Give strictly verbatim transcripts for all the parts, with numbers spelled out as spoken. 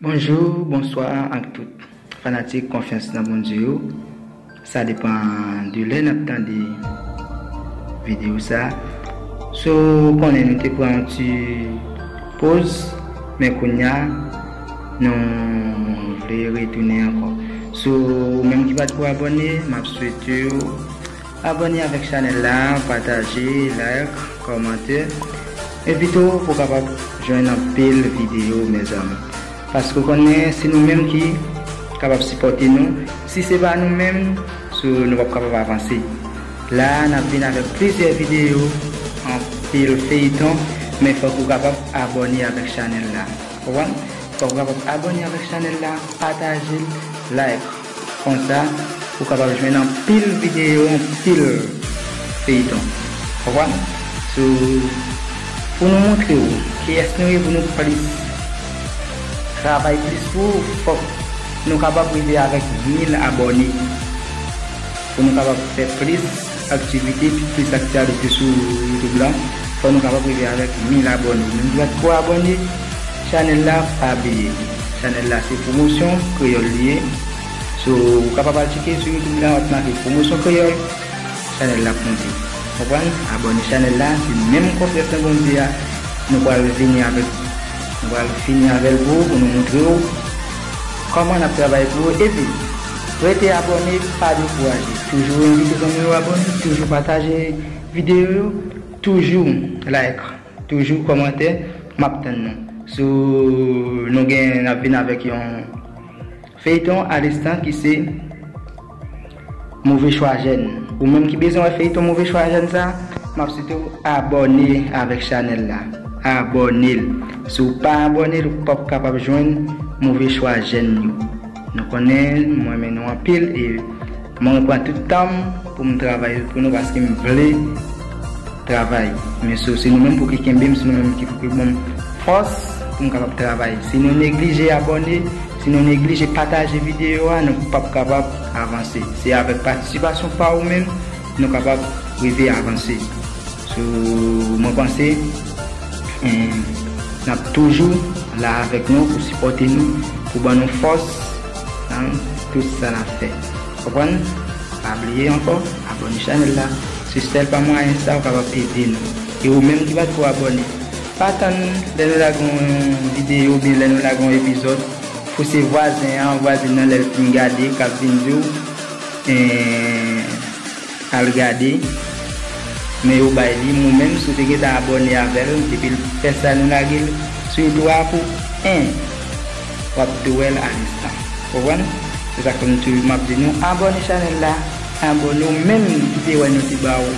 Bonjou, bonswa ak tout fanatik Konfyans nan Bondye yo. Sa depann de lè n ap tande videyo sa. So, ou konnen nou te pran yon ti poz, men kounye a, nou vle retounen ankò. So, ou menm ki pa t ko abòne, m ap swete w abòne avèk chanèl la, pataje, like, kòmante. Epi tou, pou w kapab jwenn anpil videyo, mezanmi. Paske w konnen, se nou menm ki kapab sipòte nou. Si se pa nou menm, so, nou p ap kapab avanse. La, n ap vin avèk plizyè videyo, anpil feyton, men fòk ou kapab abòne avèk chanèl la. Konprann? Fòk ou kapab abòne avèk chanèl la, pataje l, like. Konsa, ou kapab jwenn anpil videyo, anpil feyton. Konprann? So, pou nou montre w kiyès nou ye, pou nou plis travay plis pou ou, fòk nou kapab rive avèk mil abòne. Pou nou kapab fè plis aktivite, plis aktyalite sou YouTube la, fò nou kapab rive avèk mil abòne. Menm si w pa t ko abòne, chanèl la, pa bliye. Chanèl la se pwomosyon kreyòl li ye. So, ou kapab al tcheke sou YouTube la, w ap make pwomosyon kreyòl, chanèl la ap monte. Konprann? Abòne chanèl la, se menm Konfyans nan Bondye a, nou pral vini avèk, nou pral fini avè l pou, pou nou montre w kòman n ap travay pou ou. Epi, rete abòne, pa dekouraje. Toujou envite zanmi w abòne, toujou pataje videyo yo, toujou like, toujou kòmante, m ap tann nou. So, nou gen, n ap vin avèk yon feyton alenstan ki se Move Chwa Jèn. Ou menm ki bezwen wè feyton Move Chwa Jèn sa, m ap swete w abòne avèk chanèl la. Abòne l. Si w pa abòne l, ou p ap kapab jwenn Move Chwa Jèn yo. Nou konnen, mwen renmen nou anpil e mwen pran tout tan m pou m travay pou nou paske m vle travay. Men so, se nou menm pou ki kenbe m, se nou menm ki pou ki ban m fòs pou m kapab travay. Si nou neglije abòne, si nou neglije pataje videyo a, nou p ap kapab avanse. Se avèk patisipasyon pa ou menm, nou kapab rive avanse. So, mwen panse, eh, n ap toujou la avèk nou pou sipòte nou, pou ban nou fòs nan tout sa n ap fè. Konprann? Pa bliye ankò, abòne chanèl la. Se sèl pa mwayen sa ou kapab ede nou. E ou menm ki pa t ko abòne, pa tann lè nou lage yon videyo oubyen lè nou lage yon epizòd pou se vwazen an, vwazin nan lè l fin gade k ap vin di w, eh, al gade, men yo bay li, ou menm si w te gentan abòne avè l, depi l fè sa nou lage l sou YouTube a pou en, w ap tou wè l alenstan. Konprann? Se sa k fè m toujou m ap di nou abòne chanèl la, abòne w menm ki te wè nou te ba w,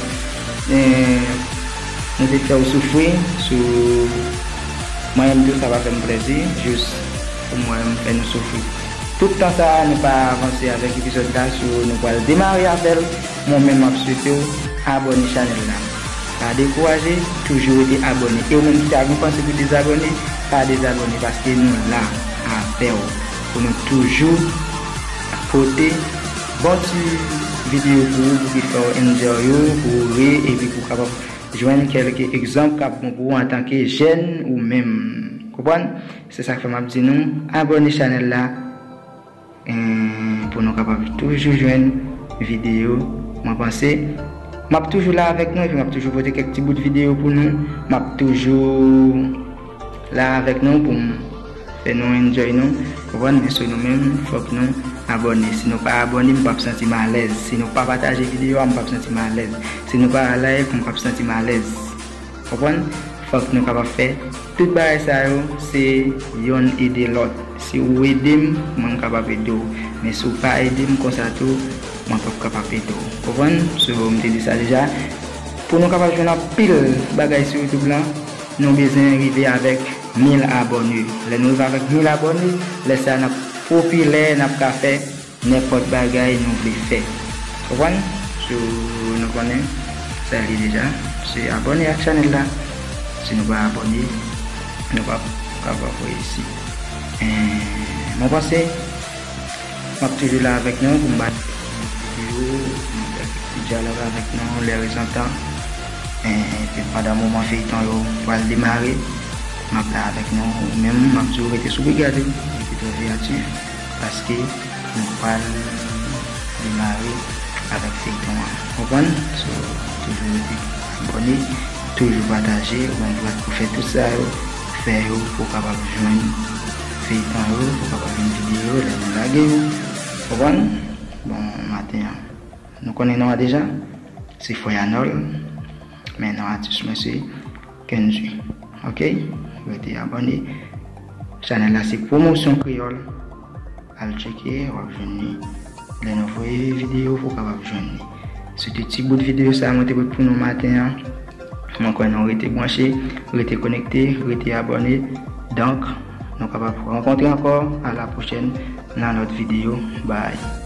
eh, nou te fè w soufri sou mwen menm tou sa pa fè m plèzi, jis pou mwen m fè nou soufri. Tout tan sa a, nou pa avanse avèk epizòd la, so nou pral demare avè l. Mwen menm, m ap swete w abòne chanèl la. Pa dekouraje, toujou rete abòne. E ou menm ki ta gen panse pou dezabòne, pa dezabòne, paske nou la avè w pou nou toujou pote bon ti videyo pou ou, pou ki fè w enjoy ou, pou ou ri, epi pou w kapab jwenn kèlke egzanp k ap bon pou ou antanke jèn ou menm. Konprann? Se sa k fè m ap di nou, abòne chanèl la, eh, pou nou kapab toujou jwenn videyo. Mwen panse, m ap toujou la avèk nou, epi m ap toujou pote kèk ti bout videyo pou nou. M ap toujou la avèk nou pou m fè nou enjoy nou. Konprann? Men so nou menm, fòk nou abòne. Si nou pa abòne, m p ap santi m alèz. Si nou pa pataje videyo a, m p ap santi m alèz. Si nou pa like, m p ap santi m alèz. Konprann? Fòk nou kapab fè tout bagay sa yo, se yonn ede lòt. Si ou ede m, mwen m kapab ede w. Men si w pa ede m konsa tou, mwen p ap kapab ede w. Konprann? So, m te di sa deja. Pou nou kapab jwenn anpil bagay sou YouTube lan, nou bezwen rive avèk mil abòne. Lè nou rive avèk mil abòne, lè sa a n ap popilè, n ap ka fè nenpòt bagay nou vle fè. Konprann? So, nou konnen sa li deja. Se abòne ak chanèl la. Si nou pa abòne, nou p ap kapab reyisi. Eh, mwen panse, m ap toujou la avèk nou pou m ba videyo, pou m fè ti dyalòg avèk nou, lè rezontan. Eh, epi pandan moman feyton yo pral demare, m ap la avèk nou, ou menm, m ap di w rete sou brigad ou. Kreyatif, paske nou pral demare avèk feyton an. Konprann? So, toujou rete abòne, toujou pataje, ou gen dwa pou fè tout sa yo, fè yo pou w kapab jwenn feyton yo, pou w kapab jwenn videyo yo lè nou lage yo. Konprann? Bon, maten an, nou konnen non an deja, se Frè Anòl, men non atis mwen se Kenzy. Ok? Rete abòne. Chanèl la se Pwomosyon Kreyòl. Al tcheke, w ap jwenn li. Lè nou voye videyo, pou w kapab jwenn li. Se te ti bout videyo sa a mwen te pot pou nou maten an. Mwen kwè nou rete branche, rete konekte, rete abòne. Donk, nou kapab rankontre ankò. A la pwochèn nan lòt videyo. Bye.